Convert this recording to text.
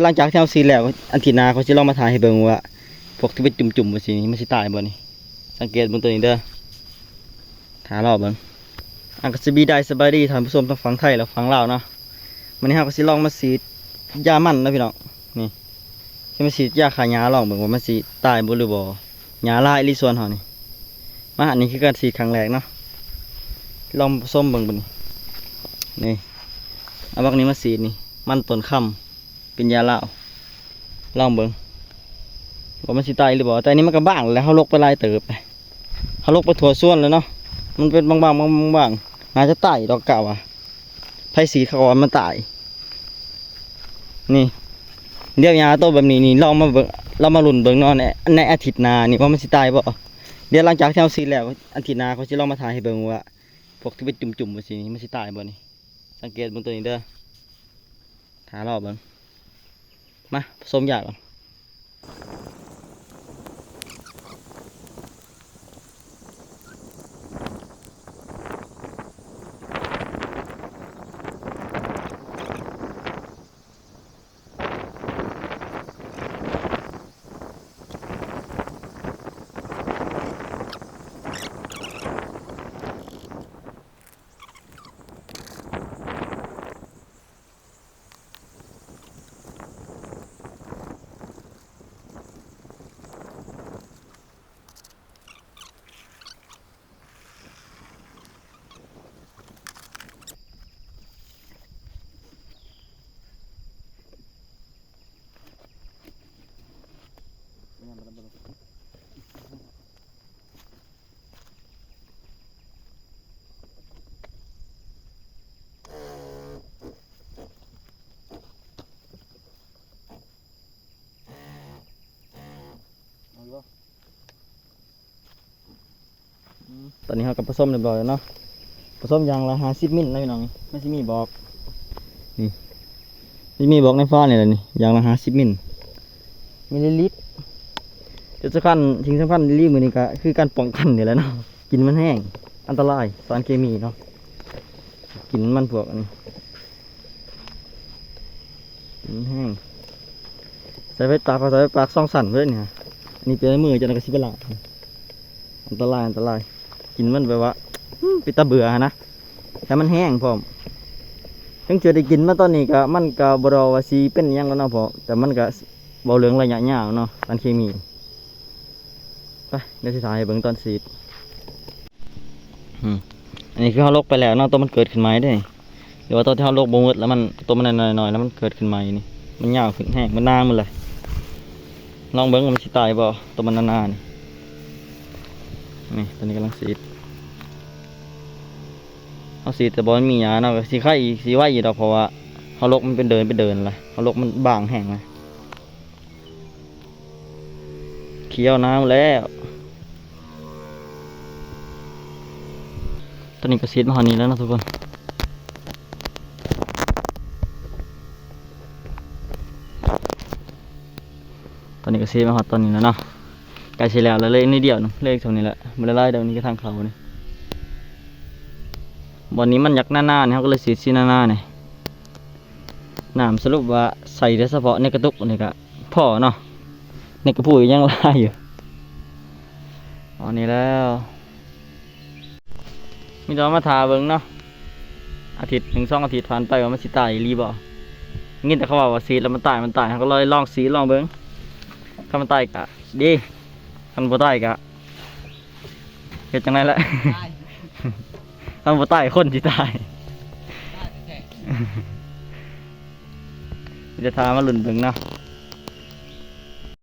ຫຼັງຈາກທີ່ເຮົາສີດແລ້ວ ອາທິດໜ້າຂ້ອຍຊິລອງມາຖ່າຍໃຫ້ເບິ່ງວ່າ ພວກທີ່ເປັນຈຸ່ມໆ ຈັ່ງຊີ້ນີ້ ມັນຊິຕາຍບໍ່ນີ້. ສັງເກດເບິ່ງໂຕນີ້ເດີ ຖ້າລໍເບິ່ງ. ອັນກະສະບີໄດ ສະບາຍດີທ່ານຜູ້ຊົມທັງຝັ່ງໄທ ແລະ ຝັ່ງລາວເນາະ. ມື້ນີ້ເຮົາກະຊິລອງມາສີດຢາມັນເນາະພີ່ນ້ອງ. ນີ້ ຊິມາສີດຢາຂ້າຫຍ້າລອງເບິ່ງວ່າມັນຊິຕາຍບໍ່ ຫຼືບໍ່. ຫຍ້າຫຼາຍອີ່ຫຼີສວນເຮົານີ້. ມາ ອັນນີ້ຄືການສີດຄັ້ງແລກເນາະ. ລອງປະສົມເບິ່ງບັດນີ້. ນີ້ ເອົາບັກນີ້ມາສີດນີ້ ມັນຕົ້ນຄຳ ເປັນຢາລາວ. ລອງເບິ່ງວ່າມັນຊິຕາຍຫຼືບໍ່. ແຕ່ອັນນີ້ມັນກະບາງແລ້ວ ເຮົາລົກໄປຫຼາຍເຕີບ. ເຮົາລົກໄປທົ່ວສວນແລ້ວເນາະ. ມັນເປັນບາງໆ ບາງໆ ໜ້າຈະຕາຍດອກ ກະວ່າ. ໃຜສີດເຂົາວ່າມັນຕາຍ. ນີ້ ດຽວຫຍ້າໂຕແບບນີ້ນີ້ ລອງມາເບິ່ງ ລອງມາລຸ້ນເບິ່ງເນາະ ໃນ ໃນອາທິດໜ້ານີ້ວ່າມັນຊິຕາຍບໍ່. ດຽວຫຼັງຈາກທີ່ເຮົາສີດແລ້ວ ອາທິດໜ້າຂ້ອຍຊິລອງມາຖ່າຍໃຫ້ເບິ່ງວ່າ ພວກທີ່ເປັນຈຸ່ມໆ ຈັ່ງຊີ້ນີ້ ມັນຊິຕາຍບໍ່ນີ້. ສັງເກດເບິ່ງໂຕນີ້ເດີ ຖ້າລໍເບິ່ງ. ມາ ປະສົມຢາກ່ອນ. ເອົາຢູ່ບໍ່? ອືມ ຕອນນີ້ເຮົາກະປະສົມຮຽບຮ້ອຍແລ້ວເນາະ. ປະສົມຢ່າງລະຫ້າສິບມິນນະພີ່ນ້ອງ. ມັນຊິມີບອກ ນີ້ ຊິມີບອກໃນຝານີ້ແຫຼະນີ້ ຢ່າງລະຫ້າສິບມິນ ມິນລີລິດ. ຈຸດສຳຄັນ ສິ່ງສຳຄັນອີ່ຫຼີມື້ນີ້ກະຄືການປ້ອງກັນນີ້ແຫຼະເນາະ. ກິ່ນມັນແຮງ ອັນຕະລາຍ ສານເຄມີເນາະ. ກິ່ນມັນພວກອັນນີ້ ມັນແຮງ. ໃສ່ໄຟປາກ ເຂົາໃສ່ໄຟປາກສອງຊັ້ນເລີຍນີ້. ອັນນີ້ເປັນມື ເຈົ້າໜ້າກະຊິໄປລ້າງ. ອັນຕະລາຍ ອັນຕະລາຍ. ກິ່ນມັນແບບວ່າ ອືມ ເປັນຕາເບື່ອຫັ້ນນະ. ແຖມມັນແຮງພ້ອມ. ເຖິງຊິໄດ້ກິ່ນມາຕອນນີ້ກະ ມັນກະບໍ່ໄດ້ວ່າຊິເປັນຫຍັງແລ້ວເນາະ ເພາະ ແຕ່ມັນກະເວົ້າເລື່ອງໄລຍະຍາວເນາະ ສານເຄມີ. ໄປ ດຽວຊິຖ່າຍໃຫ້ເບິ່ງຕອນສີດ. ອືມ ອັນນີ້ຄືເຮົາລົກໄປແລ້ວເນາະ ໂຕມັນເກີດຂຶ້ນໃໝ່ເດ້. ຫຼືວ່າໂຕທີ່ເຮົາລົກບໍ່ໝົດແລ້ວມັນ ໂຕມັນນ້ອຍໆ ແລ້ວມັນເກີດຂຶ້ນໃໝ່ນີ້ ມັນຍາວຂຶ້ນແຮງ ມັນໜາໝົດເລີຍ. ລອງເບິ່ງວ່າມັນຊິຕາຍບໍ່ ໂຕມັນໜາໆນີ້. ນີ້ ໂຕນີ້ກຳລັງສີດ. ເຮົາສີດແຕ່ບໍ່ມີຫຍ້າເນາະ ກະຊິໄຄ ຊິໄວຢູ່ດອກ ເພາະວ່າເຮົາລົກມັນເປັນເດີ່ນເປັນເດີ່ນລະ ເຮົາລົກມັນບາງແຮງລະ. ຂຽວໜາມແລ້ວ. ຕອນນີ້ກະສີດມາຮອດນີ້ແລ້ວເນາະທຸກຄົນ. ຕອນນີ້ກະສີດມາຮອດຕອນນີ້ແລ້ວເນາະ. ໃກ້ຊິແລ້ວລະ ເຫຼືອໜ້ອຍດຽວໜຶ່ງ ເຫຼືອອີກສ່ຳນີ້ແຫຼະ ບໍ່ໄດ້ຫຼາຍດອກ. ນີ້ກະທາງເຂົ້ານີ້ ບ່ອນນີ້ມັນຢາກໜາໆນີ້ ເຮົາກະເລີຍສີດສີໜາໆນີ້. ນ້ຳສະຫຼຸບວ່າໃສ່ແຕ່ສະເພາະໃນກະຕຸກນີ້ກະພໍເນາະ ໃນກະພຸ້ນຍັງຫຼາຍຢູ່. ອັນນີ້ແລ້ວ ມີແຕ່ວ່າມາຖ້າເບິ່ງເນາະ ອາທິດໜຶ່ງສອງອາທິດຜ່ານໄປວ່າມັນຊິຕາຍອີ່ຫຼີບໍ່. ຍິນແຕ່ເຂົາເວົ້າວ່າສີດແລ້ວມັນຕາຍ ມັນຕາຍ ເຮົາກະເລີຍລອງສີດລອງເບິ່ງ. ຄັນມັນຕາຍກະດີ ຄັນບໍ່ຕາຍກະ ເຮັດຈັ່ງໃດລະ? ຕາຍ ຄັນບໍ່ຕາຍຄົນຊິຕາຍ ຕາຍແທ້ໆ. ມີແຕ່ຖ້າມາລຸ້ນເບິ່ງເນາະ